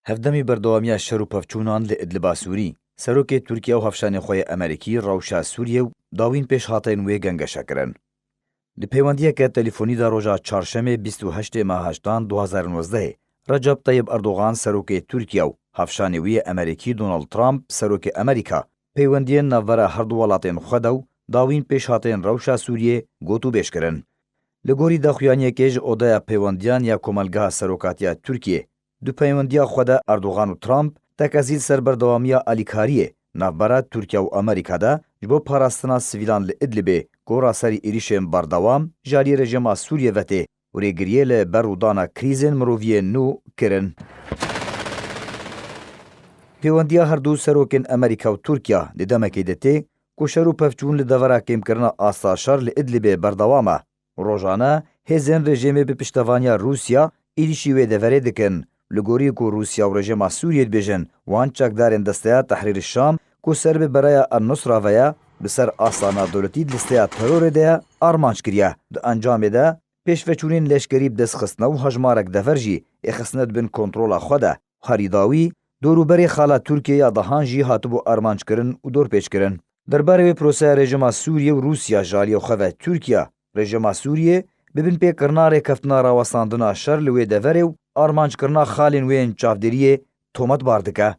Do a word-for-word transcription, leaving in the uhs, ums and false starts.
Hevdemî berdewamiya şer û pevçûnan li Idliba Sûrî, serokê Tirkiye û hevşanê xwe yê Amerîkî rewşa Sûriyê û dawîn pêşhateyên wê gengeşe kirin. Di peywendiyeke telîfonî de roja çarşemê bîst û heştê meha heştan du hazar û nozdehê, Recep Tayyip Erdogan serokê Tirkiye û hevşanê wî yê Amerîkî Donald Trump serokê Amerîka peywendiyên navbera her du welatên xwe de û dawîn pêşhateyên rewşa Sûriyê gotûbêj kirin. Li gorî daxuyaniyekê ji Odeya Peywendiyan ya Komelgeha Serokatiya Tirkiyê, di peywendiya xwe de Erdogan û Trump tekezî li ser berdewamiya alîkariyê navbera Tirkiye û Amerîka de ji bo parastina sivîlan li Idlibê ku raserî êrîşên berdewam ji aliyê rejîma Sûriyê ve tê û rêgiriyê li berûdana krîzên miroviyên nû kirin. Pêwendiya her du serokên Amerîka û Tirkiye di demekê de tê ku şer û pevçûn li devera kêmkirina asta şer li Idlibê berdewam e. Rojane hêzên rejîmê bi piştevaniya Rûsya êrîşî wê deverê dikin. Li gorî ku Rûsya û rejîma Sûriyê dibêjin, wan çekdarên Desteya Tehrîrî Şam ku ser bi bereya El Nusra ve ye, bi ser asta navdewletî di listeya terorê de ye, armanc kiriye. Di encamê de pêşveçûnên leşkerî bi dest xistine û hejmarek dever jî ê xistine di bin kontrola xwe de. Herî dawî, dorûberê xala Tirkiyê ya Dahan jî hatibû armanc kirin û dorpêç kirin. Derbarê wê proseya rejîma Sûriyê û Rûsya ji aliyê xwe ve Tirkiye, rejîma Sûriyê bi binpêkirina rêkeftina rawestandina şer li wê deverê û armanckirina xalên wê yên çavdêriyê tometbar dike.